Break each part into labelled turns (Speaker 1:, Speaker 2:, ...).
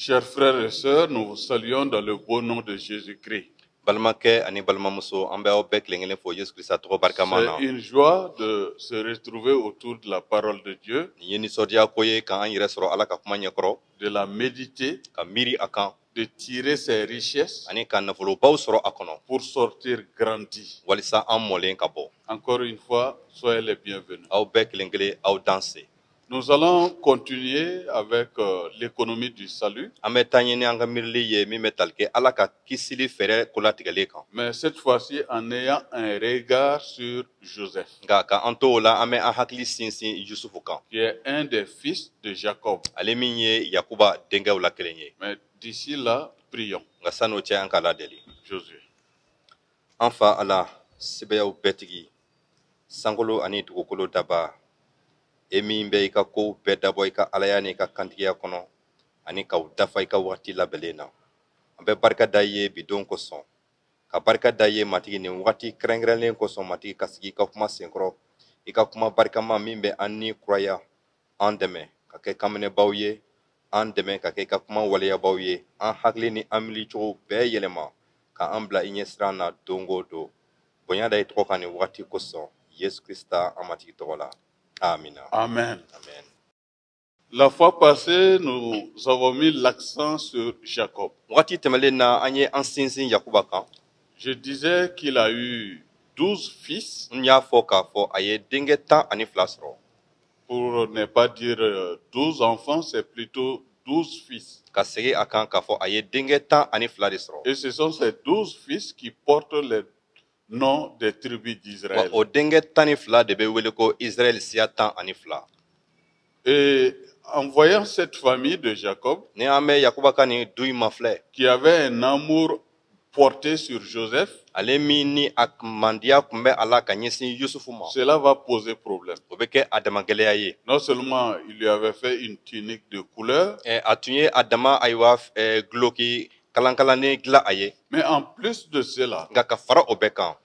Speaker 1: Chers frères et sœurs, nous vous saluons dans le beau nom de Jésus-Christ.
Speaker 2: Balimakɛ ani balimamuso, an bɛ aw bɛɛ kelen kelen fo Yesu Krista tɔgɔ barikama na.
Speaker 1: C'est une joie de se retrouver autour de la parole de Dieu,
Speaker 2: Nin ye nisɔndiya ko ye k'an yɛrɛ sɔrɔ Ala ka kuma ɲɛkɔrɔ,
Speaker 1: de la méditer,
Speaker 2: ka miiri a kan,
Speaker 1: de tirer ses richesses
Speaker 2: ani ka nafolobaw sɔrɔ a kɔnɔ,
Speaker 1: pour sortir grandi.
Speaker 2: walisa an mɔlen ka bɔ.
Speaker 1: Encore une fois, soyez les bienvenus.
Speaker 2: Aw bɛɛ kelen kelen, aw danse.
Speaker 1: Nous allons continuer avec l'économie du salut,
Speaker 2: An bɛ taa ɲini an ka miirili ye min bɛ tali kɛ Ala ka kisili fɛɛrɛ kolatigɛlen kan,
Speaker 1: mais cette fois-ci en ayant un regard sur Joseph,
Speaker 2: nka ka an to o la, an bɛ an hakili sinsin Yusufu kan,
Speaker 1: qui est un des fils de Jacob.
Speaker 2: ale min ye Yakuba denkɛw la kelen ye.
Speaker 1: Mais d'ici là, prions.
Speaker 2: Nka san'o cɛ, an ka ladeli.
Speaker 1: Josué.
Speaker 2: An fa Ala, sebayaw bɛɛ tigi, sankolo ani dugukolo daba, e min bɛ i ka kow bɛɛ dabɔ i ka alaya ni i ka kantigiya kɔnɔ ani k'aw dafa i ka wagati labɛnlen na, an bɛ barika da i ye bi don kosɔn, ka barika da i ye, Matigi, nin wagati kɛrɛnkɛrɛnlen kosɔn. Matigi, ka sigi i ka kuma senkɔrɔ, i ka kuma barikama min bɛ an ni kuraya. An dɛmɛ ka kɛ kanminɛbaw ye, an dɛmɛ ka kɛ i ka kuma waleyabaw ye. An hakili ni an miiricogo bɛɛ yɛlɛma ka an bila i ɲɛsiran na don o don. Bonya da i tɔgɔ kan nin wagati kosɔn, Yesu Krista an Matigi tɔgɔ la, amina.
Speaker 1: Amen.
Speaker 2: Amen.
Speaker 1: La fois passée, nous avons mis l'accent sur Jacob.
Speaker 2: Wagati tɛmɛlen na, an ye an sinsin Yakuba kan.
Speaker 1: Je disais qu'il a eu 12 fils,
Speaker 2: N y'a fɔ k'a fɔ a ye denkɛ 12 sɔrɔ.
Speaker 1: pour ne pas dire 12 enfants, c'est plutôt 12 fils.
Speaker 2: Ka segin a kan k'a fɔ a ye denkɛ 12 de sɔrɔ.
Speaker 1: Et ce sont ces 12 fils qui portent les noms des tribus
Speaker 2: Wa
Speaker 1: d'Israël.
Speaker 2: o denkɛ 12 de bɛ wele ko Israɛl siya 12.
Speaker 1: Et en voyant cette famille de Jacob,
Speaker 2: Ni an bɛ Yakuba ka nin du in mafilɛ,
Speaker 1: qui avait un amour porté sur Joseph,
Speaker 2: ale min ni a mandiya tun bɛ a la ka ɲɛsin Yusufu ma,
Speaker 1: cela va poser problème.
Speaker 2: o bɛ kɛ a dama gɛlɛya ye.
Speaker 1: Non seulement il lui avait fait une tunique de couleur,
Speaker 2: A tun ye a dama, ayiwa, guloki kalankalannen dilan a ye,
Speaker 1: mais en plus de cela,
Speaker 2: nka ka fara o bɛɛ kan,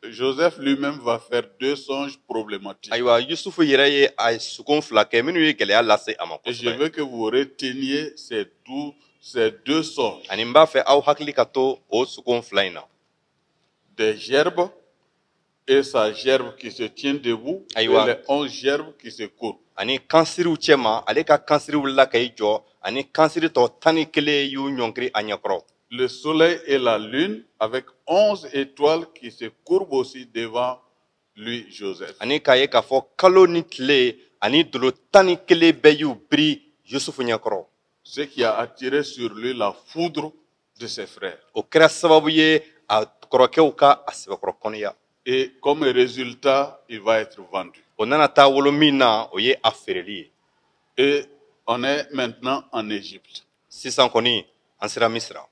Speaker 1: Joseph lui-même va faire deux songes problématiques.
Speaker 2: ayiwa, Yusufu yɛrɛ ye a sugon fila kɛ minnu ye gɛlɛya lase a ma
Speaker 1: Et je
Speaker 2: kosɛbɛ.
Speaker 1: veux que vous reteniez ces deux songes.
Speaker 2: Ani n b'a fɛ aw hakili ka to o sugon fila in na.
Speaker 1: Des gerbes et sa gerbe qui se tient debout et
Speaker 2: Ayiwa.
Speaker 1: les 11 gerbes qui se courbent.
Speaker 2: Ani kansiriw cɛma, ale ka kansiri wulila ka i jɔ, ani kansiri tɔ 11 y'u ɲɔngiri a ɲɛkɔrɔ.
Speaker 1: Le soleil et la lune avec 11 étoiles qui se courbent aussi devant lui, Joseph.
Speaker 2: Ani k'a ye k'a fɔ kalo ni tile ani dolo 11 bɛɛ y'u biri Yusufu ɲɛkɔrɔ.
Speaker 1: Ce qui a attiré sur lui la foudre de ses frères.
Speaker 2: O kɛra sababu ye a kɔrɔkɛw ka a sɛbɛkɔrɔ kɔniya.
Speaker 1: Et comme résultat, il va être vendu.
Speaker 2: O nana taa wolo min na, o ye a feereli ye.
Speaker 1: Et on est maintenant en Égypte.
Speaker 2: Sisan kɔni, an sera Misira.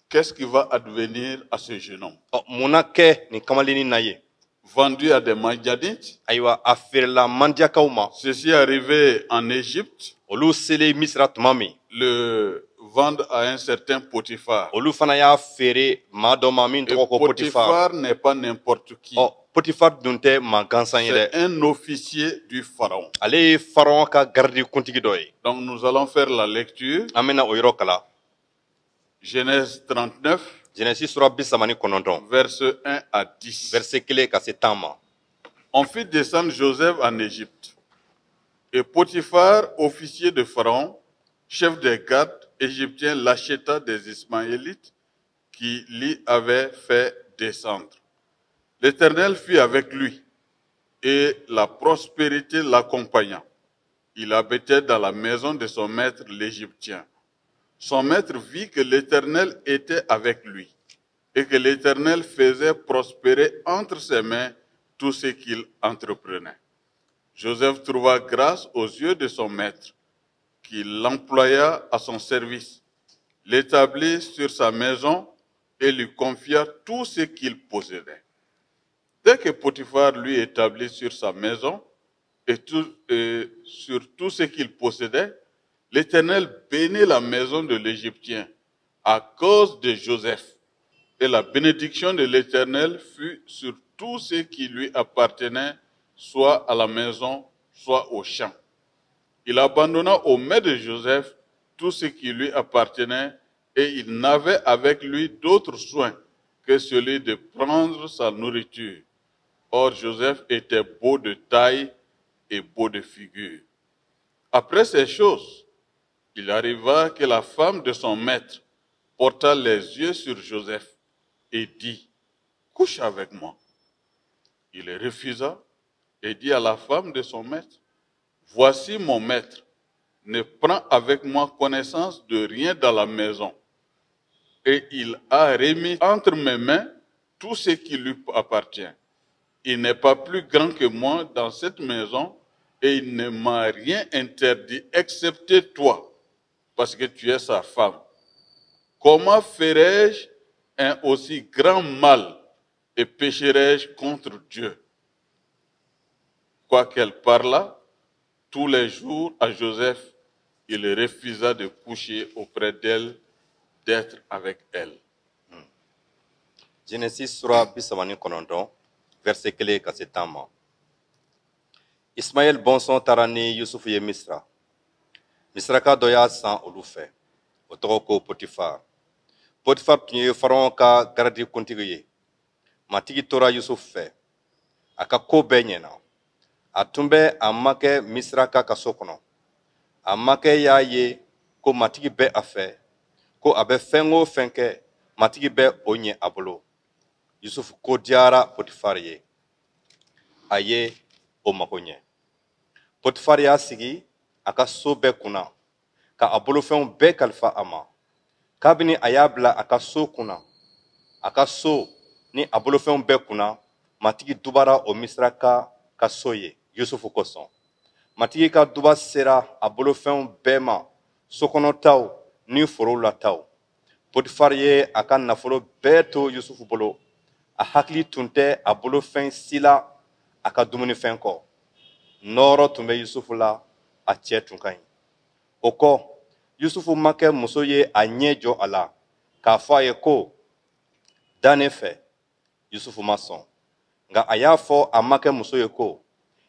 Speaker 1: Qu'est-ce qui va advenir à ce jeune homme?
Speaker 2: Ɔ, mun na kɛ nin kamalennin na ye?
Speaker 1: Vendu à des Madianites,
Speaker 2: Ayiwa, a feerela Mandiyakaw ma.
Speaker 1: ceci est arrivé en Égypte,
Speaker 2: Olu selen Misira tuma min,
Speaker 1: le vendent à un certain Potiphar.
Speaker 2: olu fana y'a feere maa dɔ ma min
Speaker 1: Et
Speaker 2: tɔgɔ ko Potifar.
Speaker 1: Potiphar n'est pas n'importe qui.
Speaker 2: Ɔ, Potifar dun tɛ maa gansan ye dɛ.
Speaker 1: C'est un officier du pharaon.
Speaker 2: Ale ye Pharaon ka garidi kuntigi dɔ ye.
Speaker 1: Donc nous allons faire la lecture.
Speaker 2: An bɛna o yɔrɔ kalan.
Speaker 1: Genèse 39,
Speaker 2: Genèse sura 39,
Speaker 1: versets 1 à 10.
Speaker 2: verset 1 ka se 10 ma.
Speaker 1: On fit descendre Joseph en Égypte. Et Potiphar, officier de Pharaon, chef des gardes égyptiens, l'acheta des Ismaélites qui l'y avaient fait descendre. L'Éternel fut avec lui et la prospérité l'accompagna. Il habitait dans la maison de son maître l'Égyptien. Son maître vit que l'Éternel était avec lui et que l'Éternel faisait prospérer entre ses mains tout ce qu'il entreprenait. Joseph trouva grâce aux yeux de son maître, qui l'employa à son service, l'établit sur sa maison et lui confia tout ce qu'il possédait. Dès que Potiphar lui établit sur sa maison et sur tout ce qu'il possédait, l'Éternel bénit la maison de l'Égyptien à cause de Joseph. Et la bénédiction de l'Éternel fut sur tout ce qui lui appartenait, soit à la maison, soit au champ. Il abandonna aux mains de Joseph tout ce qui lui appartenait et il n'avait avec lui d'autre soin que celui de prendre sa nourriture. Or, Joseph était beau de taille et beau de figure. Après ces choses, il arriva que la femme de son maître porta les yeux sur Joseph et dit: Couche avec moi. Il refusa et dit à la femme de son maître: Voici mon maître, ne prend avec moi connaissance de rien dans la maison. Et il a remis entre mes mains tout ce qui lui appartient. Il n'est pas plus grand que moi dans cette maison et il ne m'a rien interdit excepté toi, parce que tu es sa femme. Comment ferais-je un aussi grand mal et pécherais-je contre Dieu? Quoiqu'elle parla tous les jours à Joseph, il refusa de coucher auprès d'elle, d'être avec elle.
Speaker 2: Genèse sura 39, verset 1 ka se 10 ma. Ismaël bɔnsɔn taara ni Yusufu ye Misira. Misiraka dɔ y'a san olu fɛ, o tɔgɔ ko Potifar. Potifar tun ye Faraon ka garidi kuntigi ye. Matigi tora Yusufu fɛ, a ka ko bɛɛ ɲɛna. A tun bɛ a makɛ Misiraka ka so kɔnɔ. A makɛ y'a ye ko Matigi bɛ a fɛ, ko a bɛ fɛn o fɛn kɛ, Matigi bɛ o ɲɛ a bolo. Yusufu ko diyara Potifar ye, a ye o mago ɲɛ. Potifar y'a sigi a ka so bɛɛ kunna ka a bolofɛnw bɛɛ kalifa a ma. Kabini a y'a bila a ka so kunna, a ka so ni a bolofɛnw bɛɛ kunna, Matigi dubara o Misiraka ka so ye Yusufu kosɔn. Matigi ka duba sera a bolofɛnw bɛɛ ma, sokɔnɔtaw ni forow la taw. Potifar ye a ka nafolo bɛɛ to Yusufu bolo. A hakili tun tɛ a bolofɛn si la a ka dumunifɛn kɔ. Nɔɔrɔ tun bɛ Yusufu la, a cɛ tun ka ɲi. O kɔ, Yusufu makɛ muso ye a ɲɛ jɔ a la k'a fɔ a ye ko: Da ne fɛ. Yusufu ma sɔn, nka a y'a fɔ a makɛ muso ye ko: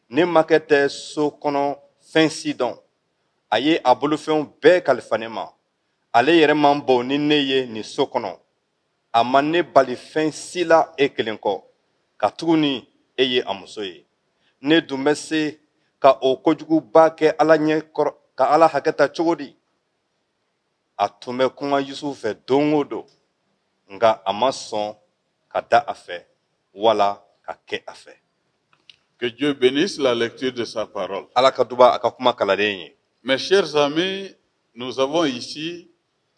Speaker 2: Ne makɛ tɛ so kɔnɔ fɛn si dɔn. A ye a bolofɛnw bɛɛ kalifa ne ma. Ale yɛrɛ man bon ni ne ye nin so kɔnɔ. A ma ne bali fɛn si la e kelen kɔ, katuguni e ye a muso ye. Ne dun bɛ se ka o kojuguba kɛ Ala ɲɛ kɔrɔ, ka Ala hakɛ ta cogo di? A tun bɛ kuma Yusufu fɛ don o don, nka a ma sɔn ka da a fɛ wala ka kɛ a fɛ.
Speaker 1: Que Dieu bénisse la lecture de sa parole.
Speaker 2: Ala ka duba a ka kuma kalalen ye.
Speaker 1: Mes chers amis, nous avons ici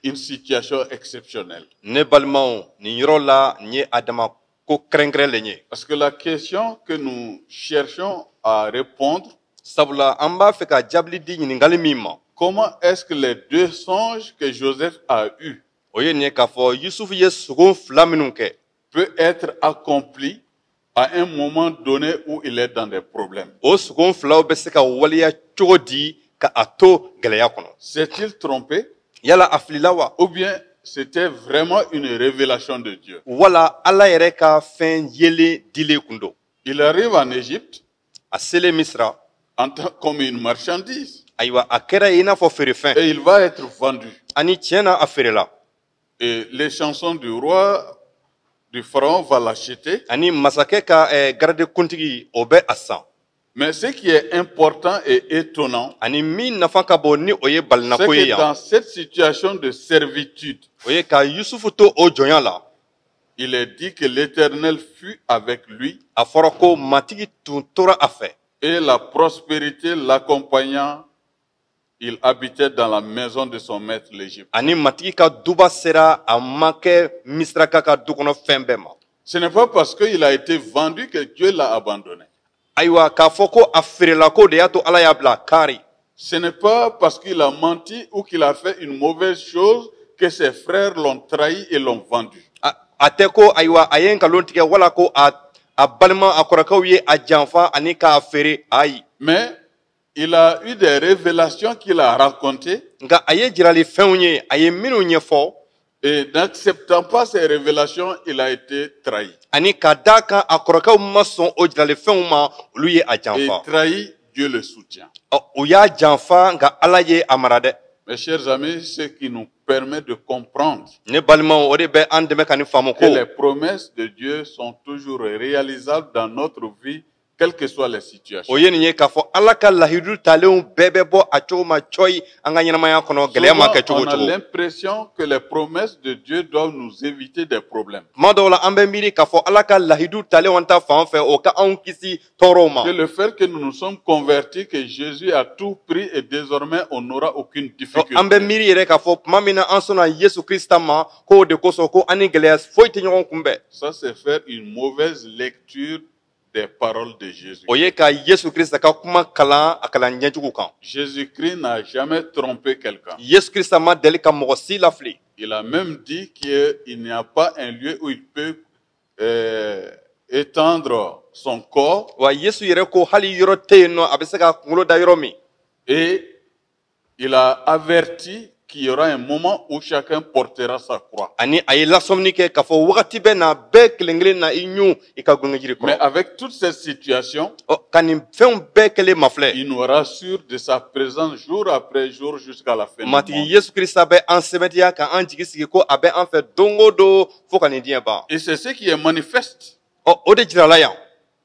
Speaker 1: une situation exceptionnelle.
Speaker 2: Ne balimaw, nin yɔrɔ la, nin ye adama ko kɛrɛnkɛrɛnlen ye.
Speaker 1: Parce que la question que nous cherchons à répondre,
Speaker 2: Sabula an b'a fɛ ka jaabili di ɲininkali min ma,
Speaker 1: comment est-ce que les deux songes que Joseph a eus
Speaker 2: o ye nin ye k'a fɔ Yusufu ye sugo fila minnu kɛ,
Speaker 1: peut être accompli à un moment donné où il est dans des problèmes?
Speaker 2: o sugo filaw bɛ se ka waleya cogo di ka a to gɛlɛya kɔnɔ?
Speaker 1: S'est-il trompé
Speaker 2: Yala a filila wa,
Speaker 1: ou bien c'était vraiment une révélation de Dieu?
Speaker 2: wala Ala yɛrɛ ka fɛn yelen dilen kun don?
Speaker 1: Il arrive en Égypte
Speaker 2: A selen Misira,
Speaker 1: en tant comme une marchandise
Speaker 2: ayiwa, a kɛra i n'a fɔ feerefɛn,
Speaker 1: et il va être vendu.
Speaker 2: Ani tiɲɛ na, a feerela.
Speaker 1: Et l'échanson du roi, du pharaon, va l'acheter.
Speaker 2: Ani masakɛ ka garde kuntigi, o bɛ a san.
Speaker 1: Mais ce qui est important et étonnant,
Speaker 2: Ani min nafa ka bon ni o ye
Speaker 1: c'est
Speaker 2: balinako ye
Speaker 1: que
Speaker 2: yan,
Speaker 1: dans cette situation de servitude,
Speaker 2: o ye ka Yusufu to o jɔnya la,
Speaker 1: il est dit que l'Éternel fut avec lui
Speaker 2: a fɔra ko Matigi tun tora a fɛ,
Speaker 1: et la prospérité l'accompagnant, il habitait dans la maison de son maître l'Égypte.
Speaker 2: Ani Matigi ka duba sera a makɛ Misiraka ka du kɔnɔ fɛn bɛɛ ma.
Speaker 1: Ce n'est pas parce qu'il a été vendu que Dieu l'a abandonné.
Speaker 2: Ayiwa, k'a fɔ ko a feerela ko de y'a to Ala y'a bila kari.
Speaker 1: Ce n'est pas parce qu'il a menti ou qu'il a fait une mauvaise chose que ses frères l'ont trahi et l'ont vendu.
Speaker 2: A tɛ ko ayiwa, a ye nkalon tigɛ wala ko a balima, a kɔrɔkɛw ye a janfa ani k'a feere, ayi.
Speaker 1: Mais il a eu des révélations qu'il a racontées
Speaker 2: Nka a ye jirali fɛnw ye, a ye minnu ɲɛfɔ,
Speaker 1: et n'acceptant pas ces révélations, il a été trahi.
Speaker 2: Ani ka d'a kan a kɔrɔkɛw ma sɔn o jirali fɛnw ma, olu ye a
Speaker 1: Et
Speaker 2: janfa.
Speaker 1: trahi Dieu le soutient.
Speaker 2: Ɔ, u y'a janfa, nka Ala ye a mara dɛ.
Speaker 1: Mes chers amis, ce qui nous permet de comprendre
Speaker 2: Ne balimaw, o de bɛ an dɛmɛ ka nin faamu
Speaker 1: que
Speaker 2: ko
Speaker 1: les promesses de Dieu sont toujours réalisables dans notre vie, quelles que soient les situations.
Speaker 2: O ye nin ye k'a fɔ Ala ka lahidu talenw bɛɛ bɛ bɔ a cogo ma cɔyi an ka ɲɛnamaya kɔnɔ, gɛlɛya ma
Speaker 1: Souvent,
Speaker 2: kɛ cogo o
Speaker 1: on a
Speaker 2: cogo.
Speaker 1: l'impression que les promesses de Dieu doivent nous éviter des problèmes.
Speaker 2: Tuma dɔw la, an bɛ miiri k'a fɔ Ala ka lahidu talenw an ta fan fɛ, o ka anw kisi tɔɔrɔw ma.
Speaker 1: Que le fait que nous nous sommes convertis, que Jésus a tout pris et désormais on n'aura aucune
Speaker 2: Ɔ, an bɛ
Speaker 1: difficulté.
Speaker 2: miiri yɛrɛ k'a fɔ tuma min na an sɔnna Yesu Krista ma, k'o de kosɔn ko an ni gɛlɛya foyi tɛ ɲɔgɔn kunbɛn.
Speaker 1: Ça, c'est faire une mauvaise lecture des paroles de Jésus.
Speaker 2: O ye ka Yesu Krista ka kuma kalan a kalan ɲɛjugu kan.
Speaker 1: Jésus-Christ n'a jamais trompé quelqu'un.
Speaker 2: Yesu Krista ma deli ka mɔgɔ si lafili.
Speaker 1: Il a même dit qu'il n'y a pas un lieu où il peut étendre son corps
Speaker 2: Wa Yesu yɛrɛ ko hali yɔrɔ tɛ yen nɔ a bɛ se ka kunkolo da yɔrɔ min.
Speaker 1: Et il a averti qu'il y aura un moment où chacun portera sa croix.
Speaker 2: Ani a ye lasɔmini kɛ k'a fɔ wagati bɛ na, bɛɛ kelen kelen na i ɲun i ka gungejiri
Speaker 1: Mais
Speaker 2: kɔrɔ.
Speaker 1: avec toute cette situation,
Speaker 2: Ɔ, ka nin fɛnw bɛɛ kɛlen mafilɛ,
Speaker 1: il nous rassure de sa présence jour après jour jusqu'à la fin du
Speaker 2: Matigi
Speaker 1: monde.
Speaker 2: Yesu Krista bɛ an sɛmɛntiya ka an jigi sigi ko a bɛ an fɛ don o don fo ka nin diɲɛ ban.
Speaker 1: Et c'est ce qui est manifeste.
Speaker 2: Ɔ, o de jirala yan.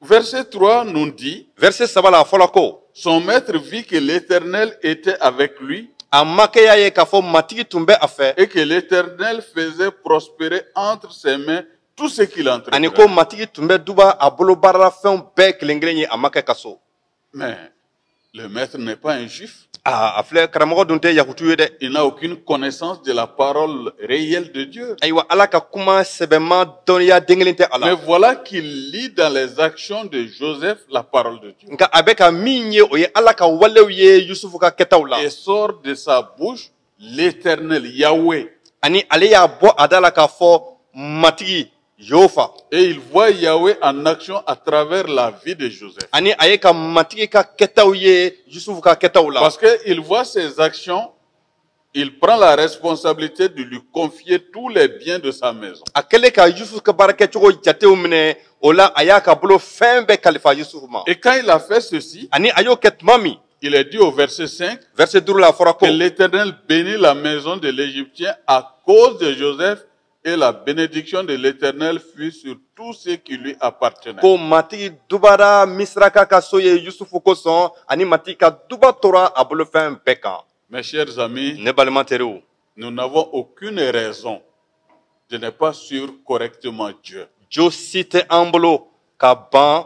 Speaker 1: Verset 3 nous dit,
Speaker 2: Verset 3 la, a fɔla ko
Speaker 1: son maître vit que l'Éternel était avec lui
Speaker 2: a makɛ y'a ye k'a fɔ Matigi tun bɛ a fɛ
Speaker 1: et que l'Éternel faisait prospérer entre ses mains tout ce qu'il
Speaker 2: ani
Speaker 1: entreprenait.
Speaker 2: ko Matigi tun bɛ duba a bolo baaralafɛnw bɛɛ kelen kelen ye a makɛ ka so.
Speaker 1: Mais le maître n'est pas un juif.
Speaker 2: Aa, a filɛ, karamɔgɔ dun tɛ yahutu ye dɛ.
Speaker 1: Il n'a aucune connaissance de la parole réelle de Dieu.
Speaker 2: Ayiwa, Ala ka kuma sɛbɛma dɔnniya den kelen tɛ a
Speaker 1: Mais
Speaker 2: la.
Speaker 1: voilà qu'il lit dans les actions de Joseph la parole de Dieu.
Speaker 2: Nka a bɛ ka min ye, o ye Ala ka walew ye Yusufu ka kɛtaw la.
Speaker 1: Et sort de sa bouche l'Éternel, Yahweh.
Speaker 2: Ani ale y'a bɔ a da la k'a fɔ Matigi Jehova.
Speaker 1: Et il voit Yahweh en action à travers la vie de Joseph.
Speaker 2: Ani a ye ka Matigi ka kɛtaw ye Yusufu ka kɛtaw la.
Speaker 1: Parce qu'il voit ses actions, il prend la responsabilité de lui confier tous les biens de sa maison.
Speaker 2: A kɛlen ka Yusufu ka baarakɛcogo jatew minɛ, o la a y'a ka bolo fɛn bɛɛ kalifa Yusufu ma.
Speaker 1: Et quand il a fait ceci,
Speaker 2: Ani a y'o kɛ tuma min,
Speaker 1: il est dit au verset 5
Speaker 2: verset 5 la, a fɔra ko
Speaker 1: que l'Éternel bénit la maison de l'Égyptien à cause de Joseph et la bénédiction de l'Éternel fut sur tous ceux qui lui appartenaient.
Speaker 2: ko Matigi dubara Misiraka ka so ye Yusufu kosɔn, ani Matigi ka duba tora a bolofɛn bɛɛ kan.
Speaker 1: Mes chers amis,
Speaker 2: Ne balima teriw,
Speaker 1: nous n'avons aucune raison de ne pas suivre correctement Dieu.
Speaker 2: Jo si tɛ an bolo ka ban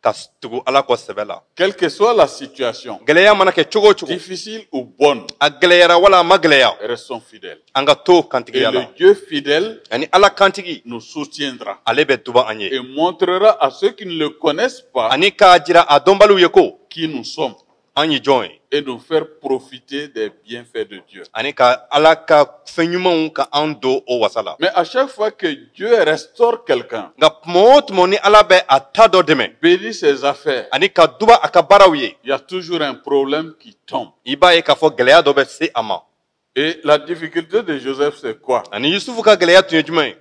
Speaker 2: ka tugu Ala kɔ sɛbɛ la.
Speaker 1: Quelle que soit la situation,
Speaker 2: Gɛlɛya mana kɛ cogo o cogo,
Speaker 1: difficile ou bonne,
Speaker 2: a gɛlɛyara wala a ma gɛlɛya,
Speaker 1: restons fidèles.
Speaker 2: an ka to
Speaker 1: Et
Speaker 2: kantigiya
Speaker 1: le
Speaker 2: la.
Speaker 1: Dieu fidèle
Speaker 2: Ani Ala kantigi,
Speaker 1: nous soutiendra
Speaker 2: ale bɛ duba an ye
Speaker 1: et montrera à ceux qui ne le connaissent pas
Speaker 2: ani k'a jira a dɔnbaliw ye ko
Speaker 1: qui nous sommes
Speaker 2: an ye jɔn ye
Speaker 1: et nous faire profiter des bienfaits de Dieu.
Speaker 2: ani ka Ala ka fɛn ɲumanw ka an don o wasa la.
Speaker 1: Mais à chaque fois que Dieu restaure quelqu'un,
Speaker 2: Nka tuma o tuma ni Ala bɛ a ta dɔ dɛmɛ
Speaker 1: bénit ses affaires,
Speaker 2: ani ka duba a ka baaraw ye,
Speaker 1: il y a toujours un problème qui tombe.
Speaker 2: i b'a ye k'a fɔ gɛlɛya dɔ bɛ se a ma.
Speaker 1: Et la difficulté de Joseph, c'est quoi?
Speaker 2: Ani Yusufu ka gɛlɛya tun ye jumɛn ye?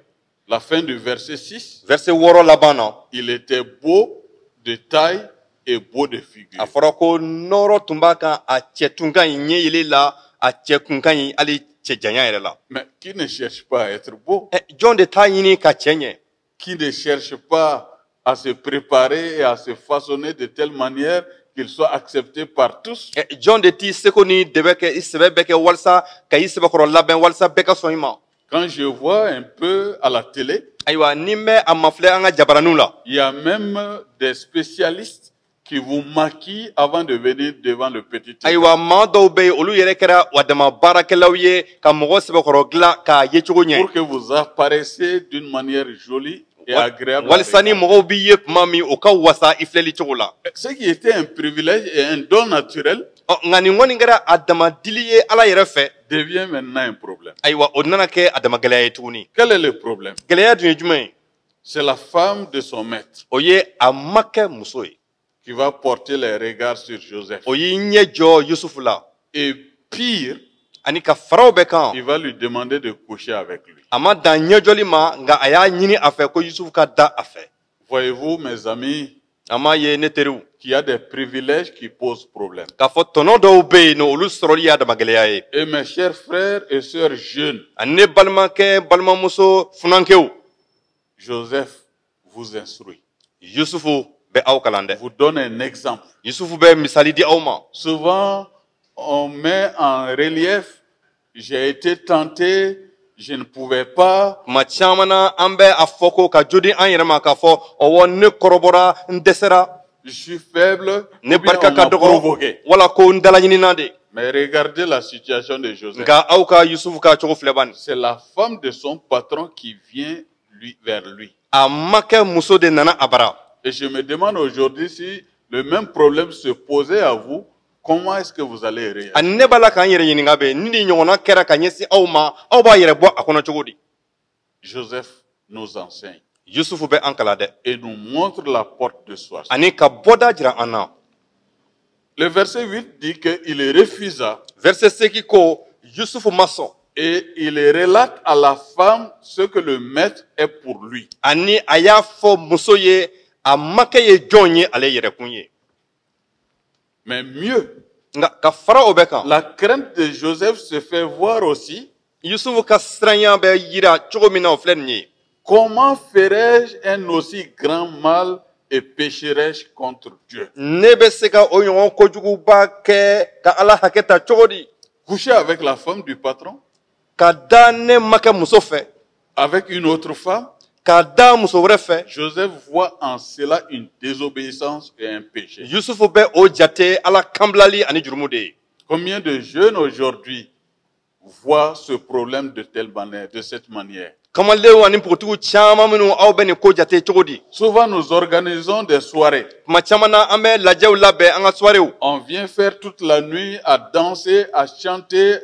Speaker 1: La fin du verset 6,
Speaker 2: Verset 6 laban na,
Speaker 1: il était beau de taille et beau de figure.
Speaker 2: a fɔra ko nɔrɔ tun b'a kan, a cɛ tun ka ɲi ɲɛ yeli la, a cɛ kun ka ɲi hali cɛ janya yɛrɛ la.
Speaker 1: Mais qui ne cherche pas à être beau?
Speaker 2: Ɛ, jɔn de t'a ɲini ka cɛ ɲɛ?
Speaker 1: Qui ne cherche pas à se préparer et à se façonner de telle manière qu'il soit accepté par tous?
Speaker 2: Ɛ, jɔn de t'i seko ni dɛbɛ kɛ, i sɛbɛ bɛɛ kɛ walasa ka i sɛbɛkɔrɔ labɛn walasa bɛɛ ka sɔn i ma?
Speaker 1: Quand je vois un peu à la télé,
Speaker 2: Ayiwa, ni n bɛ a mafilɛ an ka jabaraninw la,
Speaker 1: il y a même des spécialistes qui vous maquillent avant de venir devant le petit écran.
Speaker 2: Ayiwa, maa dɔw bɛ yen, olu yɛrɛ kɛra wa dama baarakɛlaw ye ka mɔgɔ sɛbɛkɔrɔ dilan k'a yecogo ɲɛ
Speaker 1: Pour que vous apparaissiez d'une manière jolie et agréable à
Speaker 2: walisa ni
Speaker 1: regarder.
Speaker 2: mɔgɔw b'i ye tuma min, o ka wasa i filɛli cogo la.
Speaker 1: Ce qui était un privilège et un don naturel
Speaker 2: Ɔ, nka nin kɔni kɛra a dama dili ye Ala yɛrɛ fɛ.
Speaker 1: devient maintenant un problème.
Speaker 2: Ayiwa, o nana kɛ a dama gɛlɛya ye tuguni.
Speaker 1: Quel est le problème?
Speaker 2: Gɛlɛya dun ye jumɛn ye?
Speaker 1: C'est la femme de son maître
Speaker 2: O ye a makɛ muso ye
Speaker 1: qui va porter les regards sur Joseph.
Speaker 2: O y'i ɲɛ jɔ Yusufu la.
Speaker 1: Et pire,
Speaker 2: Ani ka faraw bɛɛ kan,
Speaker 1: il va lui demander de coucher avec lui.
Speaker 2: a ma dan ɲɛjɔli ma, nka a y'a ɲini a fɛ ko Yusufu ka da a fɛ.
Speaker 1: Voyez-vous, mes amis,
Speaker 2: An m'a ye, ne teriw,
Speaker 1: qu'il y a des privilèges qui posent problème.
Speaker 2: K'a fɔ tɔnɔ dɔw bɛ yen nɔ, olu sɔrɔli y'a dama gɛlɛya ye.
Speaker 1: Et mes chers frères et sœurs jeunes,
Speaker 2: Ani ne balimakɛ, balimamuso funankew,
Speaker 1: Joseph vous instruit,
Speaker 2: Yusufu bɛ aw kalan dɛ.
Speaker 1: Vous donne un exemple.
Speaker 2: Yusufu bɛ misali di aw ma.
Speaker 1: Souvent, on met en relief, j'ai été tenté, je ne pouvais pas.
Speaker 2: Tuma caman na, an bɛ a fɔ ko ka jo di an yɛrɛ ma k'a fɔ: ɔwɔ, ne kɔrɔbɔra, n dɛsɛra,
Speaker 1: Je suis faible,
Speaker 2: ne
Speaker 1: ou bien
Speaker 2: barika
Speaker 1: on
Speaker 2: ka
Speaker 1: m'a
Speaker 2: dɔgɔ,
Speaker 1: provoqué.
Speaker 2: Wala ko n dalaɲinina de.
Speaker 1: Mais regardez la situation de Joseph.
Speaker 2: Nka aw ka Yusufu ka cogo filɛ bani.
Speaker 1: C'est la femme de son patron qui vient vers lui.
Speaker 2: A makɛ muso de nana a bara.
Speaker 1: Et je me demande aujourd'hui, si le même problème se posait à vous, comment est-ce que vous allez réagir?
Speaker 2: Ani ne b'a la k'an yɛrɛ ɲininka bɛ ni nin ɲɔgɔnna kɛra ka ɲɛsin aw ma, aw b'a yɛrɛ bɔ a kɔnɔ cogo di?
Speaker 1: Joseph nous enseigne
Speaker 2: Yusufu bɛ an kalan dɛ,
Speaker 1: et nous montre la porte de sortie.
Speaker 2: Ani ka bɔda jira an na.
Speaker 1: Le verset 8 dit qu'il refusa
Speaker 2: Verset 8 ko Yusufu ma sɔn,
Speaker 1: et il relate à la femme ce que le maître est pour lui.
Speaker 2: Ani a y'a fɔ muso ye a makɛ ye jɔn ye ale yɛrɛkun ye.
Speaker 1: Mais mieux,
Speaker 2: Nka ka fara o bɛɛ kan,
Speaker 1: la crainte de Joseph se fait voir aussi.
Speaker 2: Yusufu ka siranya bɛ yira cogo min na, o filɛ nin ye.
Speaker 1: Comment ferais-je un aussi grand mal et pécherais-je contre Dieu?
Speaker 2: Ne bɛ se ka o ɲɔgɔn kojuguba kɛ ka Ala hakɛ ta cogo di?
Speaker 1: Coucher avec la femme du patron,
Speaker 2: Ka da ne makɛ muso fɛ,
Speaker 1: avec une autre femme,
Speaker 2: ka da muso wɛrɛ fɛ.
Speaker 1: Joseph voit en cela une désobéissance et un péché.
Speaker 2: Yusufu bɛ o jate Ala kanbilali ani jurumu de ye.
Speaker 1: Combien de jeunes aujourd'hui voient ce problème de telle manière, de cette manière?
Speaker 2: Kamalenw ani npogotigiw caman minnu, aw bɛ nin ko jate cogo di?
Speaker 1: Souvent, nous organisons des soirées.
Speaker 2: Tuma caman na, an bɛ lajɛw labɛn, an ka soiréew.
Speaker 1: On vient faire toute la nuit à danser, à chanter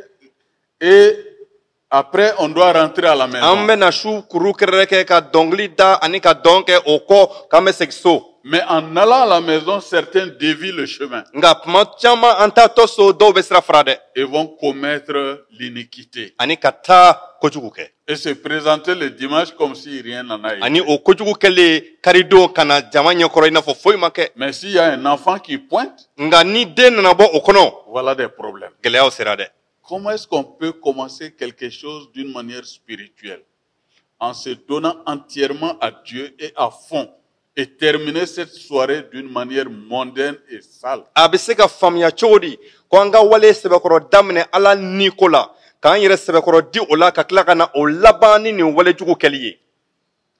Speaker 1: et après, on doit rentrer à la
Speaker 2: An
Speaker 1: maison.
Speaker 2: bɛ na su kuru kɛrɛrɛ kɛ ka dɔnkili da ani ka dɔn kɛ, o kɔ k'an bɛ segin so.
Speaker 1: Mais en allant à la maison, certains dévient le chemin
Speaker 2: Nka tuma caman, an taatɔ so, dɔw bɛ sira fara dɛ,
Speaker 1: et vont commettre l'iniquité
Speaker 2: ani ka taa kojugu kɛ,
Speaker 1: et se présenter le dimanche comme si rien n'en a été.
Speaker 2: Ani o kojugu kɛlen, karidon ka na jama ɲɛkɔrɔ i n'a fɔ foyi ma kɛ.
Speaker 1: Mais s'il y a un enfant qui pointe,
Speaker 2: Nka ni den nana bɔ o kɔnɔ,
Speaker 1: voilà des problèmes.
Speaker 2: gɛlɛyaw sera dɛ.
Speaker 1: Comment est-ce qu'on peut commencer quelque chose d'une manière spirituelle en se donnant entièrement à Dieu et à fond et terminer cette soirée d'une manière mondaine et sale?
Speaker 2: A bɛ se ka faamuya cogo di ko an ka wale sɛbɛkɔrɔ daminɛ Ala ni ko la, k'an yɛrɛ sɛbɛkɔrɔ di o la, ka tila ka na o laban ni nin walejugu kɛli ye?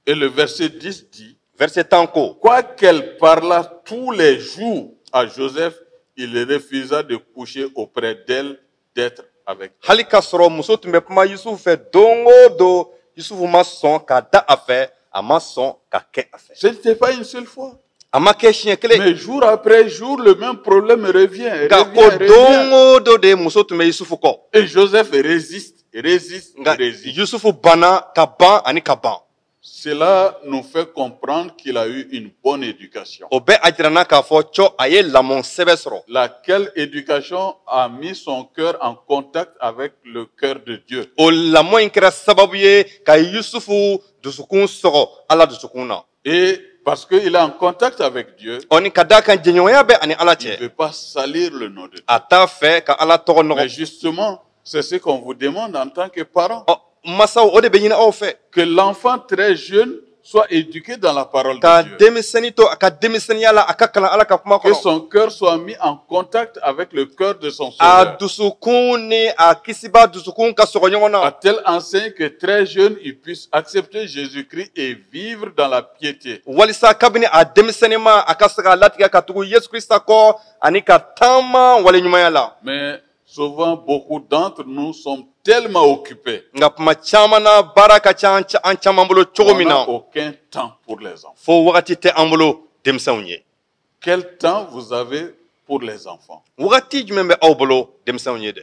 Speaker 1: Et le verset 10 dit,
Speaker 2: Verset 10 ko,
Speaker 1: quoiqu'elle parla tous les jours à Joseph, il refusa de coucher auprès d'elle, d'être avec elle.
Speaker 2: Hali k'a sɔrɔ muso tun bɛ kuma Yusufu fɛ don o don, Yusufu ma sɔn ka da a fɛ, a ma sɔn ka kɛ a fɛ.
Speaker 1: Ce n'était pas une seule fois.
Speaker 2: A ma kɛ siɲɛ kelen.
Speaker 1: Mais jour après jour, le même problème revient,
Speaker 2: Nka
Speaker 1: revient,
Speaker 2: ko
Speaker 1: revient.
Speaker 2: don o don de, muso tun bɛ Yusufu kɔ.
Speaker 1: Et Joseph résiste, résiste,
Speaker 2: Nka
Speaker 1: résiste.
Speaker 2: Yusufu banna ka ban ani ka ban.
Speaker 1: Cela nous fait comprendre qu'il a eu une bonne éducation.
Speaker 2: O bɛ a jira n na k'a fɔ cɔ a ye lamɔ sɛbɛ sɔrɔ.
Speaker 1: Laquelle éducation a mis son cœur en contact avec le cœur de Dieu.
Speaker 2: O lamɔ in kɛra sababu ye ka Yusufu dusukun sɔgɔ Ala dusukun na.
Speaker 1: Et parce qu'il est en contact avec Dieu,
Speaker 2: Ɔ ni ka d'a kan jɛɲɔgɔnya bɛ ani Ala
Speaker 1: il ne
Speaker 2: cɛ,
Speaker 1: veut pas salir le nom de Dieu.
Speaker 2: a t'a fɛ ka Ala tɔgɔ
Speaker 1: Mais
Speaker 2: nɔgɔ.
Speaker 1: justement, c'est ce qu'on vous demande en tant que parent.
Speaker 2: Ɔ masaw, o de bɛ ɲini aw fɛ.
Speaker 1: Que l'enfant très jeune soit éduqué dans la parole
Speaker 2: Ka
Speaker 1: de Dieu.
Speaker 2: denmisɛnnin to a ka denmisɛnninya la, a ka kalan Ala ka kuma
Speaker 1: Que
Speaker 2: kɔnɔ.
Speaker 1: son cœur soit mis en contact avec le cœur de son
Speaker 2: A
Speaker 1: sauveur.
Speaker 2: dusukun ni a kisiba dusukun ka sɔgɔ ɲɔgɔn
Speaker 1: À
Speaker 2: na,
Speaker 1: telle enseigne que très jeune, il puisse accepter Jésus-Christ et vivre dans la piété.
Speaker 2: Walisa kabini a denmisɛnnin ma, a ka se k'a latigɛ ka tugu Yesu Krista kɔ ani ka taama waleɲumanya la.
Speaker 1: Mais souvent, beaucoup d'entre nous sommes tellement occupés.
Speaker 2: Nka tuma caman na, baara ka ca an caman bolo cogo
Speaker 1: On
Speaker 2: min
Speaker 1: n'a
Speaker 2: na,
Speaker 1: aucun temps pour les enfants.
Speaker 2: fo wagati tɛ an bolo denmisɛnw ye.
Speaker 1: Quel temps vous avez pour les enfants?
Speaker 2: Wagati jumɛn bɛ aw bolo denmisɛnw ye dɛ?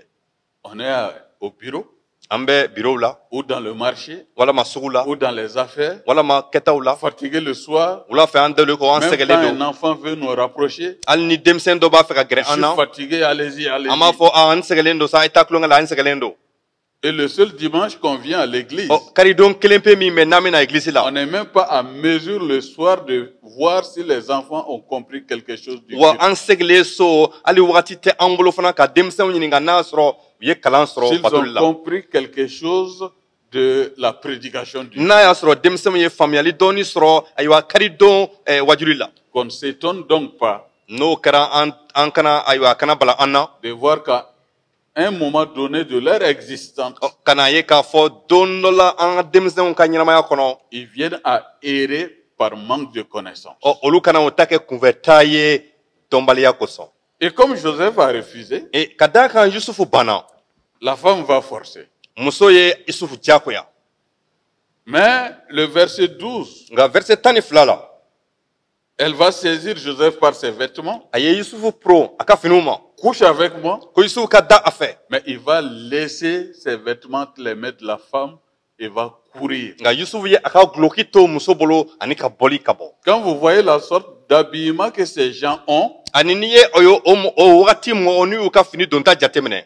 Speaker 1: On est au bureau,
Speaker 2: An bɛ birow la,
Speaker 1: ou dans le marché,
Speaker 2: walama sugu la,
Speaker 1: ou dans les affaires,
Speaker 2: walama kɛtaw la.
Speaker 1: Fatigué le soir.
Speaker 2: Wula fɛ, an dalen kɔ, an
Speaker 1: Même quand
Speaker 2: sɛgɛlen
Speaker 1: un
Speaker 2: don.
Speaker 1: enfant veut nous rapprocher,
Speaker 2: Hali ni denmisɛn dɔ b'a fɛ ka
Speaker 1: je
Speaker 2: gɛrɛ an
Speaker 1: suis
Speaker 2: na,
Speaker 1: fatigué, allez-y,
Speaker 2: an b'a
Speaker 1: allez-y.
Speaker 2: fɔ: a, an sɛgɛlen don sa, a ye taa tulonkɛ la, an sɛgɛlen don.
Speaker 1: Et le seul dimanche qu'on vient à l'église,
Speaker 2: Ɔ, karidon kelen pe min bɛ n'an bɛ na egilisi la,
Speaker 1: on n'est même pas à mesure le soir de voir si les enfants ont compris quelque chose du
Speaker 2: wa
Speaker 1: culte.
Speaker 2: An segilen so, hali wagati tɛ an bolo fana ka denmisɛnw ɲininka n'a sɔrɔ u ye kalan sɔrɔ
Speaker 1: S'ils
Speaker 2: batoli
Speaker 1: ont
Speaker 2: la,
Speaker 1: compris quelque chose de la prédication du
Speaker 2: n'a y'a sɔrɔ denmisɛnw ye faamuyali dɔɔni sɔrɔ, ayiwa, karidon wajuli la.
Speaker 1: Qu'on ne s'étonne donc pas
Speaker 2: N'o kɛra, an kana, ayiwa, a kana bala an na
Speaker 1: de voir qu'à un moment donné de leur existence,
Speaker 2: ɔ, ka n'a ye k'a fɔ don dɔ la an ka denmisɛnw ka ɲɛnamaya kɔnɔ,
Speaker 1: ils viennent à errer par manque de connaissance.
Speaker 2: Ɔ, olu kana o ta kɛ kunfɛtaa ye dɔnbaliya kosɔn.
Speaker 1: Et comme Joseph a refusé,
Speaker 2: E, ka d'a kan Yusufu banna,
Speaker 1: la femme va forcer.
Speaker 2: Muso ye Yusufu diyagoya.
Speaker 1: Mais le verset 12,
Speaker 2: Nka verset 12 la,
Speaker 1: elle va saisir Joseph par ses vêtements,
Speaker 2: a ye Yusufu poron a ka finiw ma,
Speaker 1: couche avec moi,
Speaker 2: ko Yusufu ka da a fɛ.
Speaker 1: Mais il va laisser ses vêtements entre les mains de la femme et va courir.
Speaker 2: Nka Yusufu ye a ka guloki to muso bolo ani ka bɔli ka bɔ.
Speaker 1: Quand vous voyez la sorte d'habillement que ces gens ont,
Speaker 2: Ani n'i ye o ye o wagati mɔgɔ n'u y'u ka fini donta jateminɛ,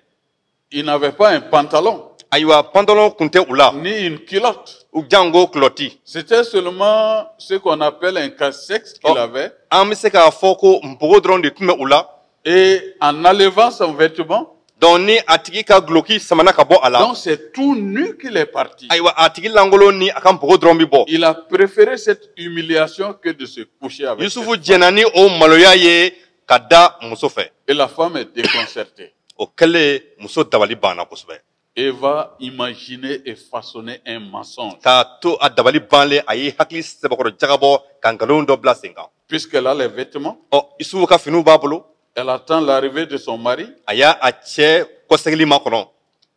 Speaker 1: ils n'avaient pas un pantalon,
Speaker 2: ayiwa, pantalon kun tɛ u la,
Speaker 1: ni une culotte.
Speaker 2: U jango kulɔti.
Speaker 1: C'était seulement ce qu'on appelle un casse-sexe qu'il
Speaker 2: Oh.
Speaker 1: avait.
Speaker 2: An bɛ se k'a fɔ ko npogo dɔrɔn de tun bɛ u la.
Speaker 1: Et en enlevant son vêtement,
Speaker 2: Donc ni a tigi ka guloki samana ka bɔ a la,
Speaker 1: donc c'est tout nu qu'il est parti.
Speaker 2: Ayiwa, a tigi lankolon ni a ka npogo dɔrɔn bɛ bɔ.
Speaker 1: Il a préféré cette humiliation que de se coucher avec
Speaker 2: Yusufu
Speaker 1: cette
Speaker 2: jɛnna ni o maloya ye ka da muso fɛ.
Speaker 1: femme. Et la femme est déconcertée.
Speaker 2: O kɛlen, muso dabali banna kosɛbɛ.
Speaker 1: Et va imaginer et façonner un mensonge.
Speaker 2: K'a to a dabali banlen, a ye hakili sɛbɛkɔrɔ jagabɔ ka nkalon dɔ bila sen kan.
Speaker 1: Puisqu'elle a les vêtements,
Speaker 2: Ɔ, Yusufu ka finiw b'a bolo,
Speaker 1: elle attend l'arrivée de son mari
Speaker 2: a y'a a cɛ kɔsegili makɔnɔ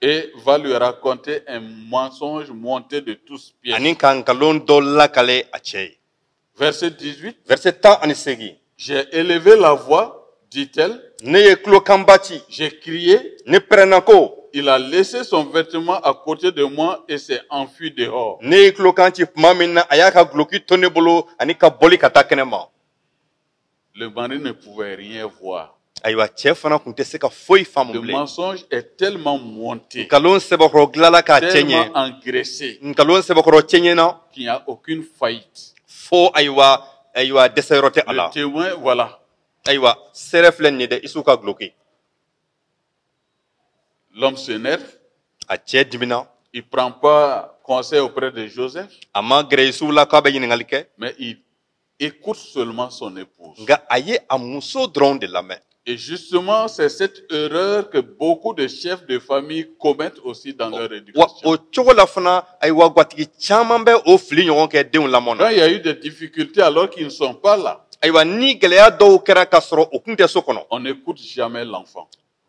Speaker 1: et va lui raconter un mensonge monté de toutes pièces.
Speaker 2: Ani ka nkalon dɔ lakale a cɛ ye.
Speaker 1: Verset 18,
Speaker 2: Verset 18.
Speaker 1: J'ai élevé la voix, dit-elle,
Speaker 2: Ne ye tulokanba ci,
Speaker 1: j'ai crié,
Speaker 2: ne pɛrɛnna ko,
Speaker 1: il a laissé son vêtement à côté de moi et s'est enfui dehors.
Speaker 2: Ne ye tulokan ci tuma min na, a y'a ka guloki to ne bolo ani ka bɔli ka taa kɛnɛ ma.
Speaker 1: Le mari ne pouvait rien voir.
Speaker 2: Ayiwa, cɛ fana tun tɛ se ka foyi faamu
Speaker 1: Le
Speaker 2: bilen.
Speaker 1: Mensonge est tellement monté,
Speaker 2: Nkalon sɛbɛkɔrɔ dilanla k'a cɛ
Speaker 1: tellement
Speaker 2: ɲɛ,
Speaker 1: engraissé
Speaker 2: nkalon sɛbɛkɔrɔ cɛ ɲɛna
Speaker 1: qu'il n'y a aucune faillite.
Speaker 2: Fo, ayiwa, dɛsɛyɔrɔ tɛ a
Speaker 1: Le
Speaker 2: la.
Speaker 1: Témoin, voilà.
Speaker 2: Ayiwa, seere filɛ nin ye dɛ, Isufu ka guloki.
Speaker 1: L'homme s'énerve,
Speaker 2: A cɛ dimina.
Speaker 1: Il ne prend pas conseil auprès de Joseph,
Speaker 2: A ma gɛrɛ Isufu la k'a bɛ ɲininkali kɛ,
Speaker 1: mais il écoute seulement son épouse.
Speaker 2: Nka a ye a muso dɔrɔn de lamɛn.
Speaker 1: Et justement, c'est cette erreur que beaucoup de chefs de famille commettent aussi dans leur
Speaker 2: Wa
Speaker 1: éducation.
Speaker 2: o cogo la fana, ayiwa, gatigi caman bɛ o fili ɲɔgɔn kɛ denw lamɔ
Speaker 1: Quand
Speaker 2: na.
Speaker 1: il y a eu des difficultés alors qu'ils ne sont pas là,
Speaker 2: Ayiwa, ni gɛlɛya dɔw kɛra k'a sɔrɔ o kun tɛ so kɔnɔ,
Speaker 1: on n'écoute jamais l'enfant.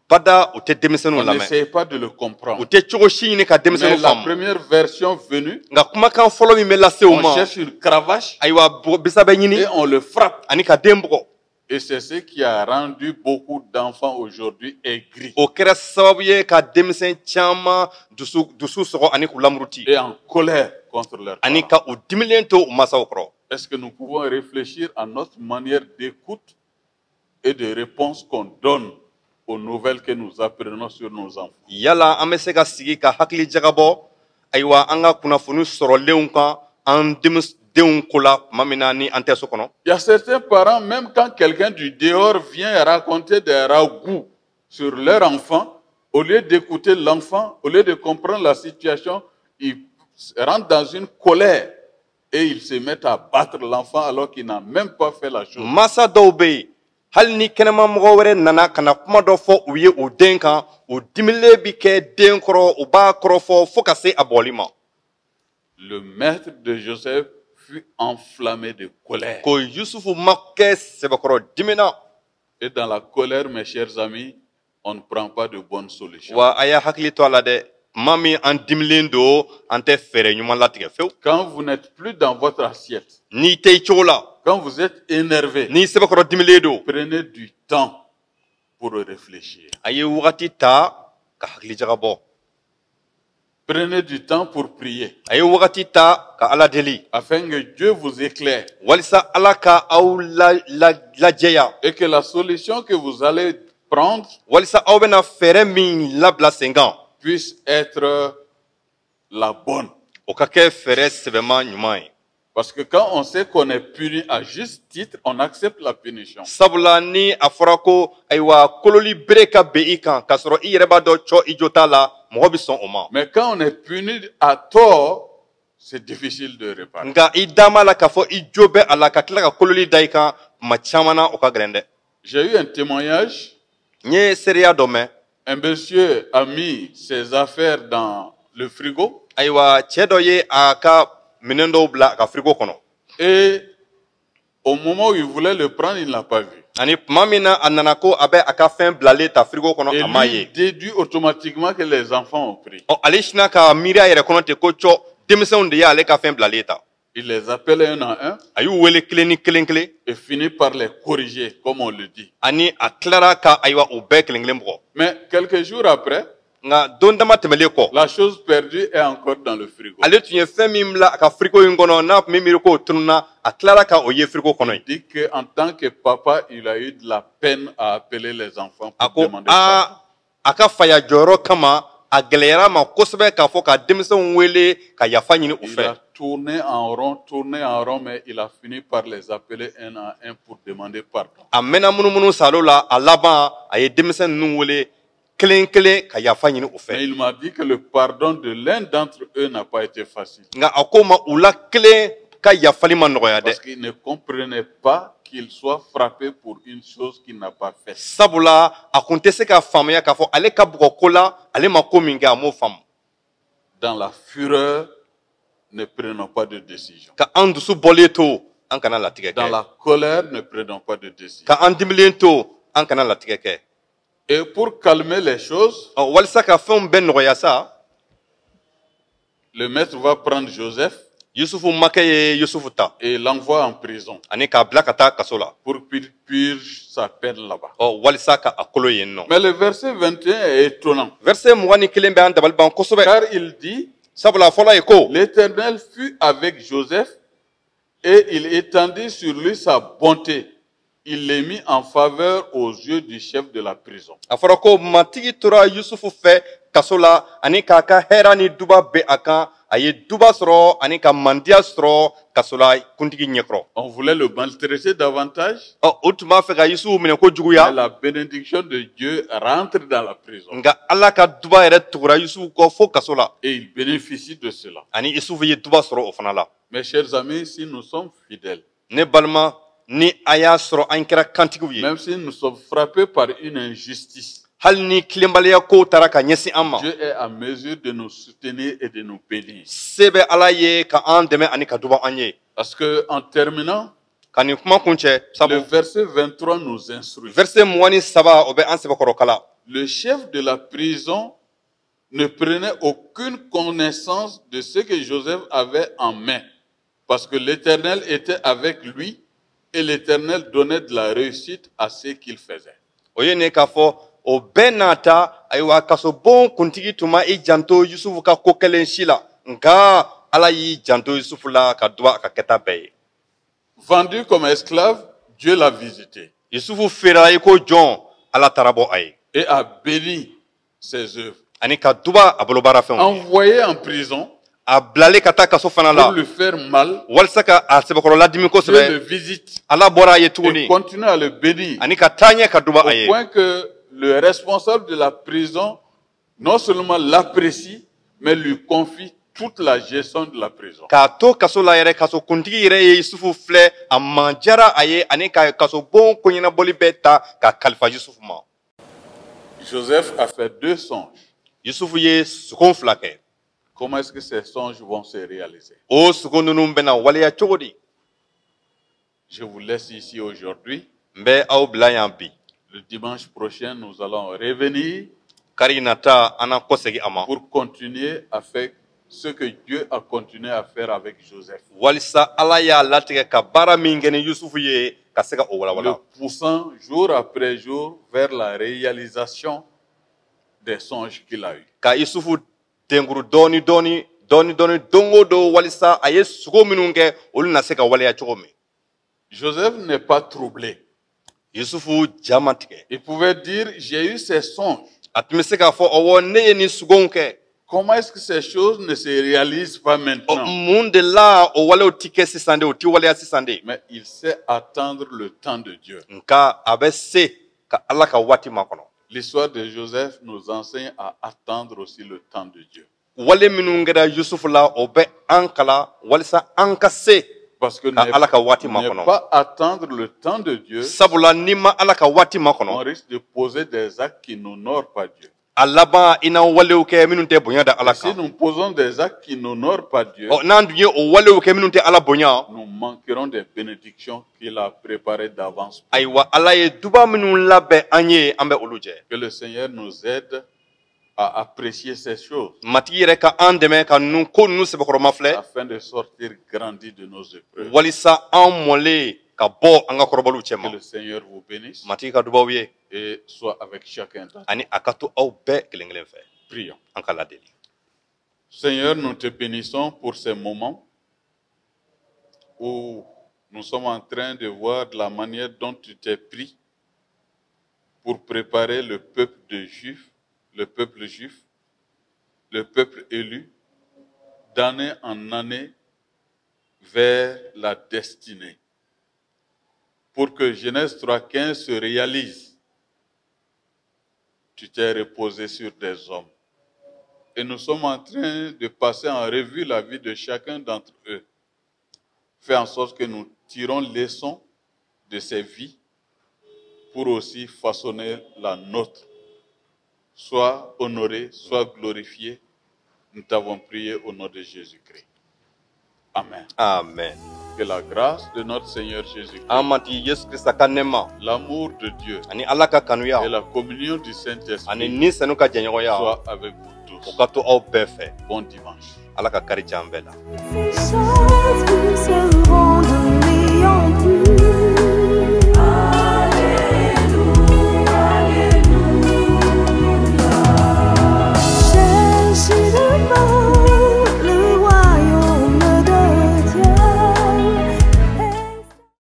Speaker 2: Bada u tɛ denmisɛnninw
Speaker 1: On
Speaker 2: lamɛn.
Speaker 1: n'essaye pas de le
Speaker 2: U
Speaker 1: comprendre.
Speaker 2: tɛ cogo si ɲini ka
Speaker 1: Mais
Speaker 2: denmisɛnninw
Speaker 1: la
Speaker 2: faamu.
Speaker 1: Première version venue,
Speaker 2: Nka kumakan fɔlɔ min bɛ lase u
Speaker 1: on
Speaker 2: ma,
Speaker 1: cherche une cravache
Speaker 2: ayiwa, bisa bɛ ɲini
Speaker 1: et on le frappe.
Speaker 2: Ani ka den bugɔ.
Speaker 1: Et c'est ce qui a rendu beaucoup d'enfants aujourd'hui aigris
Speaker 2: O kɛra sababu ye ka denmisɛn caman dusu sɔgɔ ani k'u lamuruti
Speaker 1: et en colère contre leurs
Speaker 2: ani
Speaker 1: parents.
Speaker 2: ka u dimilen to u masaw kɔrɔ.
Speaker 1: Est-ce que nous pouvons réfléchir à notre manière d'écoute et de réponse qu'on donne aux nouvelles que nous apprenons sur nos enfants?
Speaker 2: Yala an bɛ se ka sigi ka hakili jagabɔ, ayiwa, an ka kunnafoni sɔrɔlenw kan an denw ko la tuma min na ni an tɛ so kɔnɔ?
Speaker 1: Il y a certains parents, même quand quelqu'un du dehors vient raconter des ragoûts sur leur enfant, au lieu d'écouter l'enfant, au lieu de comprendre la situation, ils rentrent dans une colère et ils se mettent à battre l'enfant alors qu'il n'a même pas fait la chose.
Speaker 2: Masa dɔw bɛ yen, hali ni kɛnɛma mɔgɔ wɛrɛ nana ka na kuma dɔ fɔ u ye o den kan, o dimilen bi kɛ den kɔrɔ, u b'a kɔrɔfɔ fo ka se a bɔli ma.
Speaker 1: Le maître de Joseph fut enflammé de colère.
Speaker 2: Ko Yusufu ma kɛ sɛbɛkɔrɔ dimina.
Speaker 1: Et dans la colère, mes chers amis, on ne prend pas de bonnes solutions.
Speaker 2: Wa a y'a hakili to a la dɛ, tuma min an dimilen don, an tɛ fɛɛrɛ ɲuman latigɛ fewu.
Speaker 1: Quand vous n'êtes plus dans votre assiette,
Speaker 2: N'i tɛ i cogo la,
Speaker 1: quand vous êtes énervé,
Speaker 2: n'i sɛbɛkɔrɔ dimilen don,
Speaker 1: prenez du temps pour réfléchir.
Speaker 2: A ye wagati ta ka hakili jagabɔ.
Speaker 1: Prenez du temps pour prier,
Speaker 2: A ye wagati ta ka Ala deli,
Speaker 1: afin que Dieu vous éclaire
Speaker 2: walisa Ala ka aw lajɛya,
Speaker 1: et que la solution que vous allez prendre
Speaker 2: walisa aw bɛna fɛɛrɛ min labila sen kan
Speaker 1: puisse être la bonne.
Speaker 2: O ka kɛ fɛɛrɛ sɛbɛma ɲuman ye.
Speaker 1: Parce que quand on sait qu'on est puni à juste titre, on accepte la punition.
Speaker 2: Sabula ni a fɔra ko ayiwa kololi bere ka ben i kan k'a sɔrɔ i yɛrɛ b'a dɔn cɔ i jo t'a la, mɔgɔ bɛ sɔn o ma.
Speaker 1: Mais quand on est puni à tort, c'est difficile de réparer.
Speaker 2: Nka i da m'a la k'a fɔ i jo bɛ a la ka tila ka kololi da i kan, tuma caman na o ka gɛlɛn dɛ.
Speaker 1: J'ai eu un témoignage.
Speaker 2: N ye seereya dɔ mɛn.
Speaker 1: Un monsieur a mis ses affaires dans le frigo.
Speaker 2: Ayiwa cɛ dɔ ye a ka minɛn dɔw bila a ka frigo kɔnɔ.
Speaker 1: Et au moment où il voulait le prendre, il ne l'a pas vu.
Speaker 2: Ani tuma min na a nana ko a bɛ a ka fɛn bilalen ta frigo kɔnɔ,
Speaker 1: Et
Speaker 2: a m'a
Speaker 1: lui
Speaker 2: ye.
Speaker 1: déduit automatiquement que les enfants ont pris.
Speaker 2: Ɔ, ale sinna ka miiri a yɛrɛ kɔnɔ ten ko cɔ denmisɛnw de y'ale ka fɛn bilalen ta.
Speaker 1: Il les appelle un à un
Speaker 2: A y'u wele kelen ni kelen kelen.
Speaker 1: et finit par les corriger, comme on le dit.
Speaker 2: Ani a tilara ka ayiwa u bɛɛ kelen kelen bugɔ.
Speaker 1: Mais quelques jours après,
Speaker 2: Nka don dama tɛmɛlen kɔ,
Speaker 1: la chose perdue est encore dans le frigo.
Speaker 2: ale tun ye fɛn min bila a ka frigo in kɔnɔ n'a tun bɛ miiri k'o tununna, a tilara ka o ye frigo kɔnɔ yen.
Speaker 1: Il dit qu'en tant que papa, il a eu de la peine à appeler les enfants
Speaker 2: A
Speaker 1: pour
Speaker 2: ko
Speaker 1: demander pardon.
Speaker 2: aa, a ka faya jɔyɔrɔ kama a gɛlɛyara a ma kosɛbɛ k'a fɔ ka denmisɛnw wele ka yafa ɲini u
Speaker 1: Il
Speaker 2: fɛ.
Speaker 1: a tourné en rond, tourné en rond, mais il a fini par les appeler un à un pour demander pardon.
Speaker 2: A mɛnna munumunu salo la, a laban a ye denmisɛn ninnu wele kelen kelen ka yafa ɲini u fɛ.
Speaker 1: Mais il m'a dit que le pardon de l'un d'entre eux n'a pas été facile.
Speaker 2: Nka a ko ma u la kelen ka yafali ma nɔgɔya dɛ.
Speaker 1: Parce qu'il ne comprenait pas qu'il soit frappé pour une chose qu'il n'a pas faite.
Speaker 2: Sabula a kun tɛ se ka faamuya k'a fɔ ale ka bugɔ ko la, ale ma ko min kɛ, a m'o faamu.
Speaker 1: Dans la fureur, ne prenons pas de décision.
Speaker 2: Ka an dusu bɔlen to, an kana latigɛ
Speaker 1: Dans
Speaker 2: kɛ.
Speaker 1: la colère, ne prenons pas de décision.
Speaker 2: Ka an dimilen to, an kana latigɛ kɛ.
Speaker 1: Et pour calmer les choses,
Speaker 2: Ɔ, walisa ka fɛnw bɛɛ nɔgɔya sa,
Speaker 1: le maître va prendre Joseph
Speaker 2: Yusufu makɛ ye Yusufu ta
Speaker 1: et l'envoie en prison
Speaker 2: ani k'a bila ka taa kaso la
Speaker 1: pour qu'il purge sa peine là-bas.
Speaker 2: Ɔ, walisa ka a kolo yen nɔ.
Speaker 1: Mais le verset 21 est étonnant,
Speaker 2: Verset 21 bɛ an dabali ban kosɛbɛ.
Speaker 1: car il dit,
Speaker 2: Sabula a fɔla ye ko
Speaker 1: l'Éternel fut avec Joseph et il étendit sur lui sa bonté. Il les mit en faveur aux yeux du chef de la prison.
Speaker 2: A fɔra ko Matigi tora Yusufu fɛ kaso la ani k'a ka hɛra ni duba bɛ a kan, a ye duba sɔrɔ ani ka mandiya sɔrɔ kaso la kuntigi ɲɛkɔrɔ.
Speaker 1: On voulait le maltraiter davantage,
Speaker 2: Ɔ, o tun b'a fɛ ka Yusufu minɛ ko juguya.
Speaker 1: mais la bénédiction de Dieu rentre dans la prison
Speaker 2: Nka Ala ka duba yɛrɛ tugura Yusufu kɔ fo kaso la
Speaker 1: et il bénéficie de cela.
Speaker 2: ani Yusufu ye duba sɔrɔ o fana la.
Speaker 1: Mes chers amis, si nous sommes fidèles,
Speaker 2: Ne balima, ni a y'a sɔrɔ an kɛra kantigiw ye,
Speaker 1: même si nous sommes frappés par une injustice,
Speaker 2: hali ni tilenbaliya kow taara ka ɲɛsin an ma,
Speaker 1: Dieu est à mesure de nous soutenir et de nous bénir.
Speaker 2: Se bɛ Ala ye ka an dɛmɛ ani ka duba an ye.
Speaker 1: Parce que en terminant,
Speaker 2: Ka nin kuma kun cɛ, sabu
Speaker 1: le verset 23 nous instruit.
Speaker 2: Verset 23, o bɛ an sɛbɛkɔrɔ kala.
Speaker 1: Le chef de la prison ne prenait aucune connaissance de ce que Joseph avait en main, parce que l'Éternel était avec lui et l'Éternel donnait de la réussite à ce qu'il faisait.
Speaker 2: O ye nin ye k'a fɔ o bɛɛ n'a ta, ayiwa kasobon kuntigi tun ma i janto Yusufu ka ko kɛlen si la, nka Ala y'i janto Yusufu la ka duba a ka kɛta bɛɛ ye.
Speaker 1: Vendu comme esclave, Dieu l'a visité
Speaker 2: Yusufu feerela i ko jɔn, Ala taara bɔ a ye
Speaker 1: et a béni ses œuvres.
Speaker 2: ani ka duba a bolo baarafɛnw ye.
Speaker 1: Envoyé en prison
Speaker 2: A bilalen ka taa kaso fana
Speaker 1: pour
Speaker 2: la
Speaker 1: lui faire mal,
Speaker 2: walisa ka a sɛbɛkɔrɔ ladimi
Speaker 1: Dieu
Speaker 2: kosɛbɛ,
Speaker 1: le visite
Speaker 2: Ala bɔra a ye
Speaker 1: et
Speaker 2: tuguni
Speaker 1: continue à le bénir.
Speaker 2: ani ka taa ɲɛ ka duba
Speaker 1: Au
Speaker 2: a ye
Speaker 1: point que le responsable de la prison non seulement l'apprécie, mais lui confie toute la gestion de la prison.
Speaker 2: K'a to kaso la yɛrɛ, kaso kuntigi yɛrɛ ye Yusufu filɛ, a manjara a ye ani ka kasobon koɲɛnabɔli bɛɛ ta ka kalifa Yusufu ma.
Speaker 1: Joseph a fait deux songes.
Speaker 2: Yusufu ye sugon fila kɛ.
Speaker 1: Comment est-ce que ces songes vont se réaliser?
Speaker 2: O sugo ninnu bɛna waleya cogo di?
Speaker 1: Je vous laisse ici aujourd'hui.
Speaker 2: N bɛ aw bila yan bi.
Speaker 1: Le dimanche prochain, nous allons revenir
Speaker 2: Kari nata an na kɔsegin a ma
Speaker 1: pour continuer à faire ce que Dieu a continué à faire avec Joseph.
Speaker 2: walisa Ala y'a latigɛ ka baara min kɛ ni Yusufu ye ka se ka o
Speaker 1: Le
Speaker 2: walawala
Speaker 1: poussant jour après jour vers la réalisation des songes qu'il a eus.
Speaker 2: Ka Yusufu denkuru dɔɔni dɔɔni dɔɔni dɔɔni don o don walisa a ye sugo minnu kɛ, olu na se ka waleya cogo min.
Speaker 1: Joseph n'est pas troublé.
Speaker 2: Yusufu ja ma tigɛ.
Speaker 1: Il pouvait dire, j'ai eu ces songes.
Speaker 2: A tun bɛ se k'a fɔ ɔwɔ, ne ye nin sugow kɛ.
Speaker 1: Comment est-ce que ces choses ne se réalisent pas maintenant?
Speaker 2: Mun de la o walew ti kɛ sisan de, o ti waleya sisan de?
Speaker 1: Mais il sait attendre le temps de Dieu.
Speaker 2: Nka a bɛ se ka Ala ka waati makɔnɔ.
Speaker 1: L'histoire de Joseph nous enseigne à attendre aussi le temps de Dieu.
Speaker 2: Wale minnu kɛra Yusufu la, o bɛ an kalan walisa an ka se
Speaker 1: Parce que
Speaker 2: ka Ala ka waati
Speaker 1: ne
Speaker 2: makɔnɔ.
Speaker 1: pas attendre le temps de Dieu,
Speaker 2: Sabula n'i ma Ala ka waati makɔnɔ,
Speaker 1: on risque de poser des actes qui n'honorent pas Dieu.
Speaker 2: a laban i na walew kɛ minnu tɛ bonya da Ala
Speaker 1: Et si
Speaker 2: kan.
Speaker 1: nous posons des actes qui n'honorent pas Dieu,
Speaker 2: Ɔ, n'an dun ye o walew kɛ minnu tɛ Ala bonya,
Speaker 1: nous manquerons des bénédictions qu'il a préparées d'avance.
Speaker 2: ayiwa, Ala ye duba minnu labɛn an ye, an bɛ olu jɛ.
Speaker 1: Que le Seigneur nous aide à apprécier ces choses
Speaker 2: Matigi yɛrɛ ka an dɛmɛ ka nu ko ninnu sɛbɛkɔrɔma filɛ,
Speaker 1: afin de sortir grandi de nos épreuves.
Speaker 2: walisa an mɔlen ka bɔ an ka kɔrɔbɔliw
Speaker 1: Que
Speaker 2: cɛma.
Speaker 1: le Seigneur vous bénisse
Speaker 2: Matigi ka dubaw ye
Speaker 1: et soit avec chacun d'entre
Speaker 2: ani a ka to aw bɛɛ kelen kelen fɛ.
Speaker 1: nous. Prions.
Speaker 2: An ka ladeli.
Speaker 1: Seigneur, nous te bénissons pour ces moments où nous sommes en train de voir la manière dont tu t'es pris pour préparer le peuple de Juifs, le peuple juif, le peuple élu, d'année en année vers la destinée. Pour que Genèse 3.15 se réalise, tu t'es reposé sur des hommes. Et nous sommes en train de passer en revue la vie de chacun d'entre eux. Fais en sorte que nous tirons leçon de ces vies pour aussi façonner la nôtre. Sois honoré, sois glorifié. Nous t'avons prié au nom de Jésus-Christ. Amen.
Speaker 2: Amen.
Speaker 1: Que la grâce de notre Seigneur Jésus-Christ,
Speaker 2: An Matigi Yesu Krista ka nɛɛma,
Speaker 1: l'amour de Dieu
Speaker 2: ani Ala ka kanuya,
Speaker 1: et la communion du Saint-Esprit
Speaker 2: ani Ni Senu ka jɛɲɔgɔnya,
Speaker 1: soient avec vous
Speaker 2: o
Speaker 1: tous.
Speaker 2: ka to aw bɛɛ fɛ.
Speaker 1: Bon dimanche.
Speaker 2: Ala ka kari jan bɛɛ la.
Speaker 3: Ces choses.